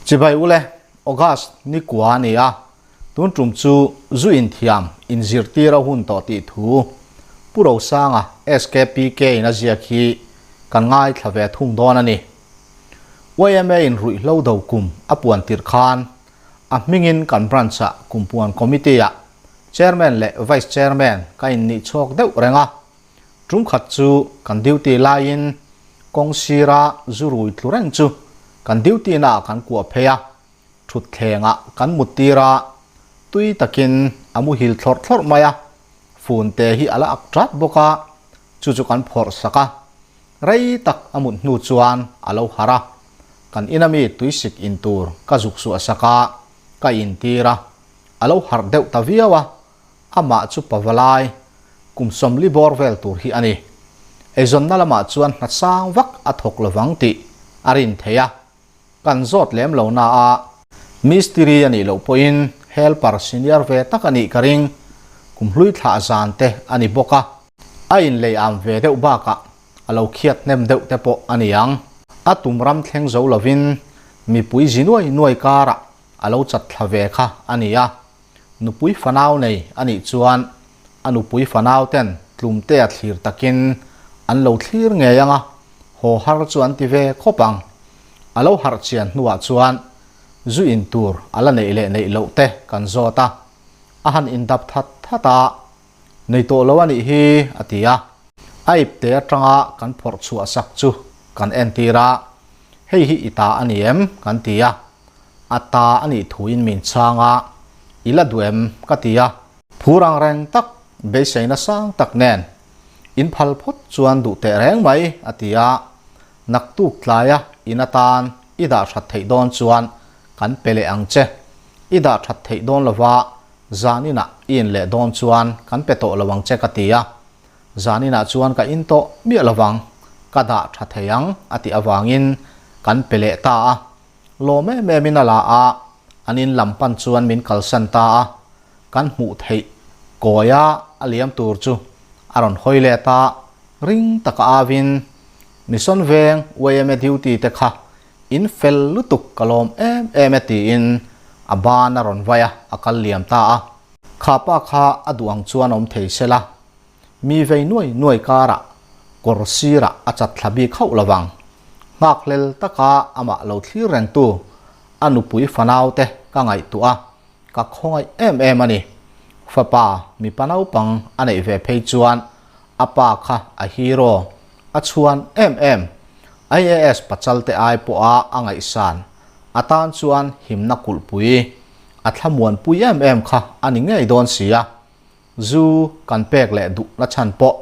Chibai ule, August ni kua a ni a, tun tum chu zu inthiam inzirtir a hun tawh tih thu Pu Rosanga SKPK in a ziak hi kan ngaithla ve thung dawn a ni. YMA in ruihhlo do kum a puan tirh khan a hmingin kan branch ah kumpuan committee ah Chairman leh Vice Chairman ka innih chhuak deuh reng a, tum khat chu kan duty laiin kawng sira zu rui tlu reng chu kan duty naah kan kuah phei a, thutthlengah kan mut tir a, tui takin a muhil thlawrh thlawrh mai a, phone te hi a la ak tat bawk a, chu chu kan phawrh sak a, rei tak a mut hnu chuan a lo harh a, kan ina mi tuisik in tur ka zuk suah sak a, ka intir a. A lo harh deuh ta viau a, amah chu pavalai kum 40 bawr vel tur hi a ni. Eizawnna lamah chuan hna sang vak a thawk lovang tih a rin theih a, kan zawt lem lo na a, mistiri a nih loh pawhin helper senior ve tak a nih ka ring, kum hlui thlah zan te a ni bawk a, a inlei am ve deuh bakah a lo khiat hnem deuh te pawh a ni ang. A tum ram thleng zo lovin mipui zi nuai nuai karah a lo chat thla ve kha a ni a, nupui fanau nei a nih chuan a nupui fanau ten tlumte a thlir takin an lo thlir ngei ang a, haw har chu an ti ve khawp ang. A lo harh chian hnuah chuan zu in tur a la neih leh neih loh te kan zawt a, a han indap that that a, Nei tawh lo a nih hi, a ti a. A ipte atanga kan phawrh chhuah sak chu kan entir a, Hei hi i ta a ni em? kan ti a. A ta a nih thuin min chhang a, I la duh em? ka ti a. Phur ang reng tak, beiseina sang tak nen in phal phawt chuan duh teh reng mai, a ti a. Naktuk tlaia in atan i dah that theih dawn chuan kan pe leh ang che. I dah that theih dawn lova Zaninah i in leh dawn chuan kan pe tawh lo ang che ka ti a, zaninah chuan ka in tawh miah lo vang, ka dah tha thei ang a tih avangin kan pe leh ta a, lawm em em in a la a, an in lam pan chuan min kalsan ta a, kan hmuh theih kawia a liam tur chu a rawn hawi let a, ring taka avin Mission Veng yma duty te kha In fel lutuk ka lawm em em e tiin a ban a rawn vai a, a kal liam ta a. Kha pa kha a duh ang chuan awm thei se la, mi vei nuai nuai karah kawr sirah a chat thla bik hauh lo vang. Nghakhlel taka amah lo thlir rengtu a nupui fanaute ka ngaihtuah a, ka khawngaih em em a ni. Fapa mipa naupang a neih ve phei chuan a pa kha a hero, a chhuan em em. IAS pachal te ai pawha a ngaihsan a tan chuan himna kulhpui a thlamuanpui em em kha a ni ngei dawn si a. Zu kan pek leh duh na chhan pawh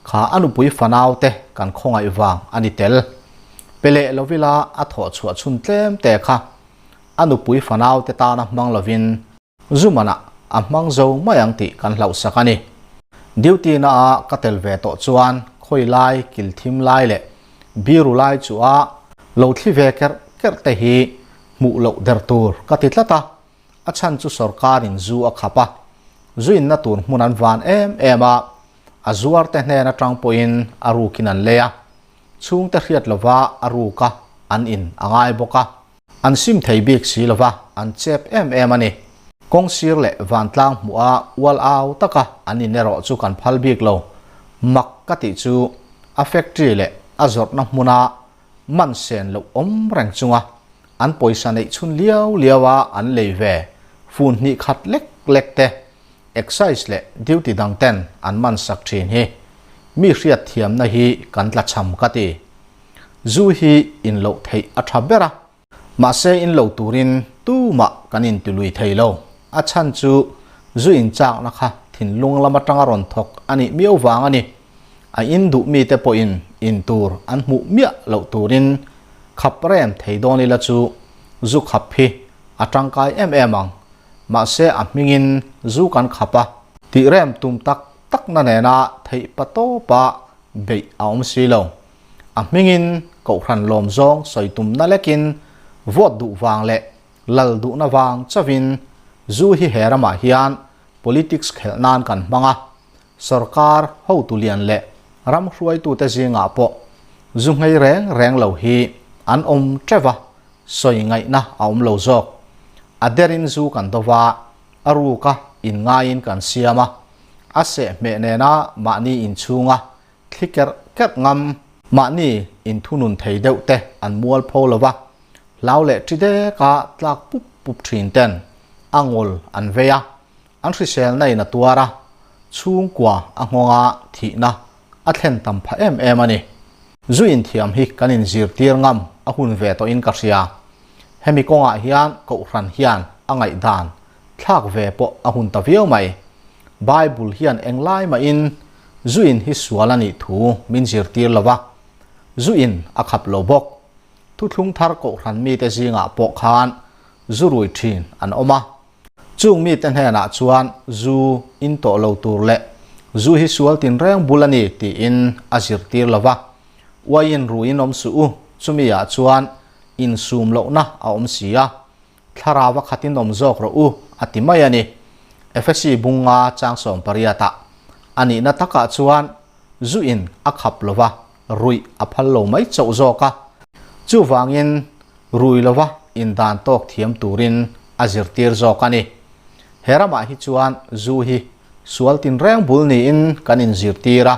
kha a nupui fanau te kan khawngaih vang a ni tel. Pe leh lovila a thawh chhuah chhun tlem te kha a nupui fanau te tana hmang lovin zu manah a hmang zo mai ang tih kan hlauhsak a ni. Duty na a ka tel ve tawh chuan khawi lai kil thim lai leh biru lai chu a lo thli ve kerh kerh te hi hmuh loh der tur ka ti tlat a, a chhan chu sorkarin zu a khap a, zu inna tur hmun an van em em a, a zuar te hnen atang pawhin a rukin an lei a, chhungte hriat lova a ruka an in a ngai bawk a. An sim thei bik si lova, an chep em em a ni. Kawng sir leh vantlang hmuh a ual au taka an in erawh chu kan phal bik lo. Mak ka tih chu a factory leh a zawrhna hmuna man sen loh awm reng chunga an pawisa neih chhun liau liau a an lei ve fun hnih khat lek lek te excise leh duty dang ten an man sak thin hi mi hriat thiamna hi kan tlachham ka ti. Zu hi in loh theih a tha ber a, mahse in lo turin tumah kan inti lui thei lo. A chhan chu zu inchakna kha thinlung lam atanga rawn thawk a nih miau vang a ni. A in duh mite pawhin in tur an hmuh miah loh turin khap rem thei dawn ila chu zu khap hi a tangkai em em ang. Mahse a hmingin zu kan khap a, tih rem tum tak takna nena theih pa tawpa beih a awm si lo. A hmingin Kohhran lawm zawng sawi tumna lekin vote duh vang leh lal duhna vang chauhin zu hi he ramah hian politics khelh nan kan hmang a, sorkar hotu lian leh ram hruaitute zingah pawh zu nghei reng reng lo hi an awm teuh a. sawi ngaihna a awm lo zawk. A derin zu kan do va, a ruka in ngaiin kan siam a, a sehhmeh nena mahni inchhunga thli kerh kerh ngam, mahni inthunun thei deuh te an mual pho lo va, hlau leh ṭi deka tlak pup pup ṭhin ten a ngawl an vei a, an hriselna in a tuar a, chhungkua a nghawnga thihna a thlen tam phah em em a ni. Zu inthiam hi kan inzirtir ngam a hun ve tawhin ka hria. Hemi kawngah hian Kohhran hian a ngaihdan thlak ve pawh a hun ta viau mai. Bible hian englai mahin zu in hi sual a nih thu min zirtir lo va, zu in a khap lo bawk. Thuthlung thar Kohhran mite zingah pawh khan zu rui thin an awm a. Chung mite hnenah chuan zu in tawh lo tur leh zu hi sual tinreng bul a ni tiin a zirtir lo va. Uaiin ruiin awm suh u, chumi ah chuan insum lohna a awm si a, thlarau a khatin awm zawk rawh u a ti mai a ni. Efesi bunga chang 18 ah a nihna takah chuan zu in a khap lo va, ruih a phal lo mai chauh zawk a. Chuvangin rui lova indan tawk thiam turin a zirtir zawk a ni. He ramah hi chuan zu hi sual tinreng bul niin kan inzirtir a.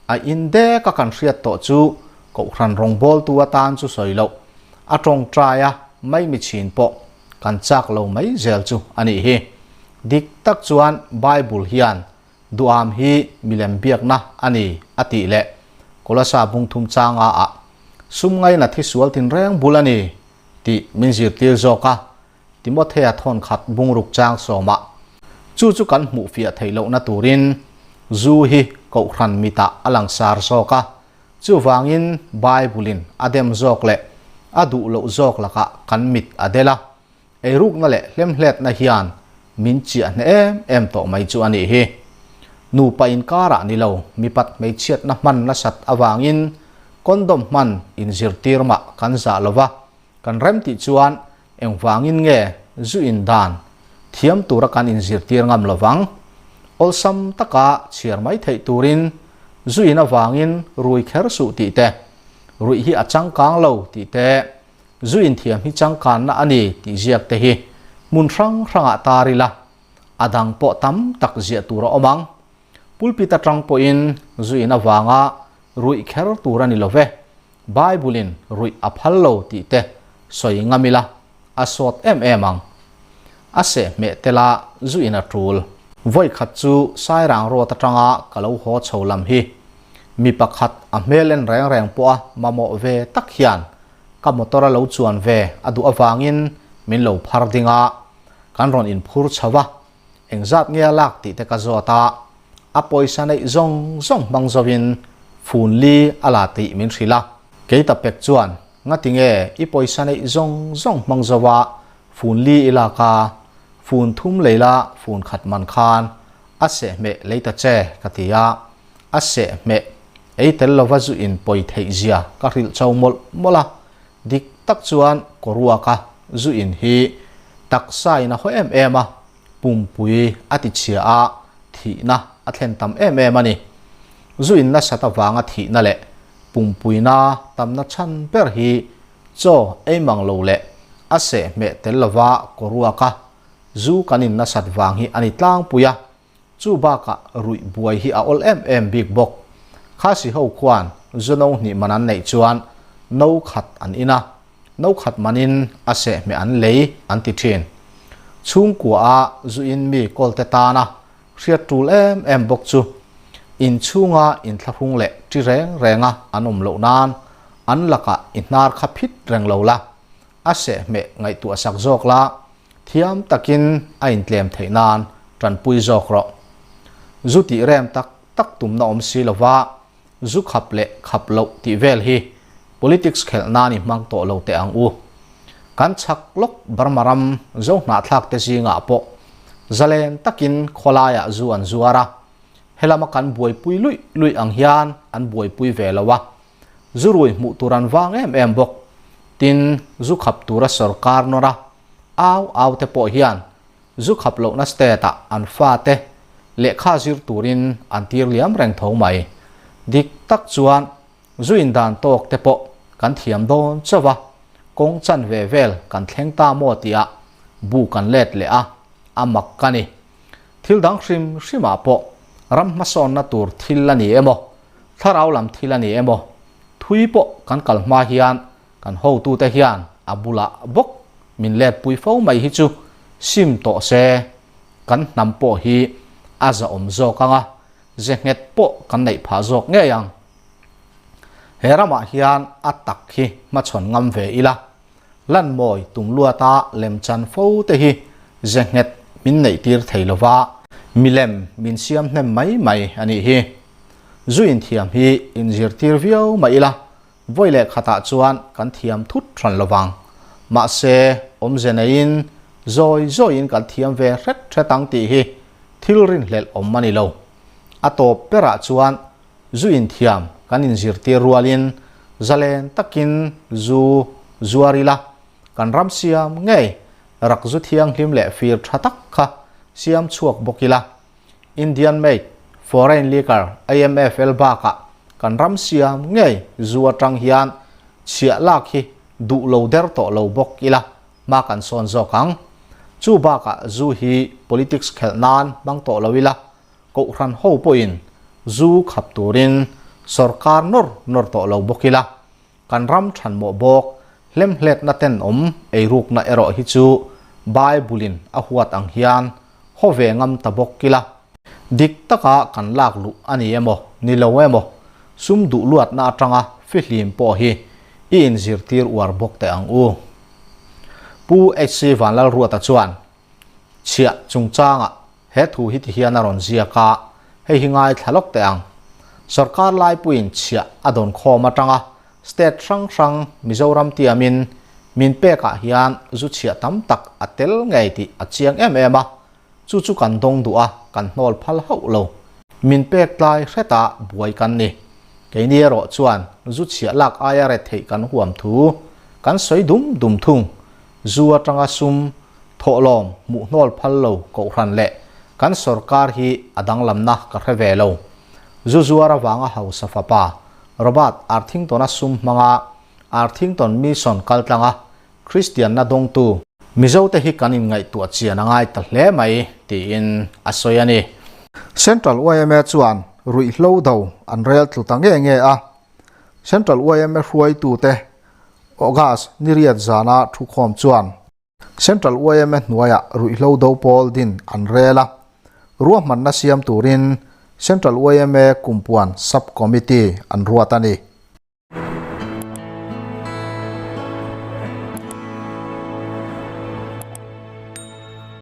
A in dek a kan hriat tawh chu Kohhran rawngbawltu atan chu sawi loh, a tawngtai a mai mi chhin pawh kan chak lo mai zel chu a nih hi. Dik tak chuan Bible hian duham hi milem biakna a ni a tih leh Kolasa bungthum changa ah sum ngaina thi sual tinreng bul a ni tih min zirtir zawk a, Timothea thawnkhat bungruk chang sawmah, Chu chu kan hmuh fiah theih lohna turin zu hi Kohhran mitah a langsar zawk a, chuvangin Bible-in a dem zawk leh a duh loh zawk lakah kan mit a del a, eirukna leh hlemhletna hian min chiah hneh em em tawh mai chu a nih hi. Nupa inkarah ni lo mipat hmeichhiatna hman nasat avangin condom hman inzirtir mah kan zah lo va, Kan rem tih chuan engvangin nge zu in dan thiam tura kan inzirtir ngam lovang? Awlsam taka chhiar mai theih turin zu in avangin rui kher suh tih te, ruih hi a changkang lo tih te, zu in thiam hi changkanna a ni tih ziak te hi hmun hrang hrangah tar ila a dang pawh tam tak ziah tur a awm ang. Pulpit atang pawhin zu in avanga ruih kher tur a ni lo ve. Bible-in ruih a phal lo tih te sawi ngam ila, a sawt em em ang. A seh hmeh tela zu in a tul. Vawi khat chu Sairang Road atanga ka lo haw chho lam hi mi pakhat a hmel en reng reng pawh a mamawh ve tak hian ka motor a lo chuan ve a duh avangin min lo phar ding a, kan rawn inphur chho a, Engzat nge a lak tih te ka zawt a, a pawisa neih zawng zawng hmang zawin fun li a la tih min hrilh a. Kei ta pek chuan, Ngati nge i pawisa neih zawng zawng hmang zawa fun li i lak a, fun thum lei la fun khat man khan a sehhmeh lei ta che ka ti a, a sehhmeh ei tel lova zu in pawi theih zia ka hrilh cho mawlh mawlh a, Dik tak chuan Koruaka zu in hi taksa in a haw em em a, pumpui a ti chhia a, thihna a thlen tam em em a ni. Zu in nasat avanga thihna leh pumpuina tamna chhan ber hi chaw ei mang lo leh a sehhmeh tel lova Koruaka zu kan in nasat vang hi a ni tlangpui a. Chu bakah ruih buai hi a awl em em bik bawk. Khasi ho khuan zu no hnih man an neih chuan no khat an in a, no khat manin a sehhmeh an lei an ti thin. Chhungkua a zu in mi kawlte tana hriat tul em em bawk chu inchhunga inthlahrung leh ṭi reng renga an awm loh nan an lakah i hnar kha phit reng lo la, a sehhmeh ngaihtuah sak zawk la, thiam takin a intlem theih nan tanpui zawk rawh. Zu tih rem tak tak tumna awm si lova zu khap leh khap loh tih vel hi politics khelh nan i hmang tawh lo teh ang u. Kan chhak lawk Burma ram zo hnahthlak te zingah pawh zalen takin khawlaiah zu an zuar a, helama kan buaipui luih luih ang hian an buaipui ve lo a, Zu rui hmuh tur an vang em em bawk. Tin, zu khap tura sorkar nawr a, au au te pawh hian zu khap lohna state ah an fate lehkha zir turin an tir liam reng tho mai. Dik tak chuan zu indan tawk te pawh kan thiam dawn chauh a. Kawng chanve vel kan thleng ta maw tihah bu kan let leh a, a mak ka ni. Thil dang hrim hrimah pawh ram hmasawnna tur thil a ni emaw, thlarau lam thil a ni emaw, thui pawh kan kal hma hian kan hotute hian a bulah bawk min letpui fo mai hi chu sim tawh se, kan hnam pawh hi a zahawm zawk ang a, ze nghet pawh kan neih phah zawk ngei ang. He ramah hian a tak hi hmachhawn ngam ve ila, Lanmawi tumluata lemchan fo te hi ze nghet min neih tir thei lova, milem min siam hnem mai mai a nih hi. Zu inthiam hi inzirtir viau mah ila, vawi leh khatah chuan kan thiam thut hran lovang. Mahse, awmze neiin zawi zawiin kan thiam ve hret hret ang tih hi thil rinhlelh awm a ni lo. A tawp berah chuan Zu inthiam kan inzirtir rualin zalen takin zu zuar ila, kan ram siam ngei rak zu thianghlim leh fir tha tak kha siam chhuak bawk ila. Indian made foreign liquor IMFL bakah kan ram siam ngei zu atang hian chhiah lak hi duh lo der tawh lo bawk ila hma kan sawn zawk ang. Chu bakah zu hi politics khelh nan hmang tawh lo ila, Kohhran ho pawhin zu khap turin sawrkar nawr nawr tawh lo bawk ila, kan ram thanmawh bawk hlemhletna tenawm eirukna erawh hi chu Bible-in a huat ang hian haw ve ngam ta bawk ila. Dik taka kan lak luh a ni emaw, ni lo emaw, sum duh luatna atanga fihlim pawh hi i inzirtir uar bawk teh ang u. Pu HC Vanlalruata chuan Chhiah chungchangah he thu hi ti hian a rawn ziak a, hei hi ngaithla lawk teh ang. Sorkar laipuiin chhiah a dawn khawm atanga state hrang hrang Mizoram tiamin min pekah hian zu chhiah tam tak a tel ngei tih a chiang em em a, chu chu kan dawng duh a, kan hnawl phal hauh lo. Min pek tlai hretah buai kan ni. Keini erawh chuan zu chhiah lak aia retheih kan huam thu kan sawi dum dum thung. Zu atanga sum thawhlawm hmuh hnawl phal lo kohhran leh kan sorkar hi a danglamna ka hre ve lo. Zu zuar avanga hausa fapa Robert Arthington-a sum hmanga Arthington Mission kaltlanga Kristianna dawngtu Mizote hi kan inngaihtuah chian a ngai ta hle mai tiin a sawi a ni. Central yma chuan ruihhlo do an rel tlu ta nge nge a, Central yma hruaitute August ni riat zana thukhawm chuan Central yma hnuaiah ruihhlo do pawl din an rel a, ruahmanna siam turin Central yma kumpuan Sub-Committee an ruat a ni.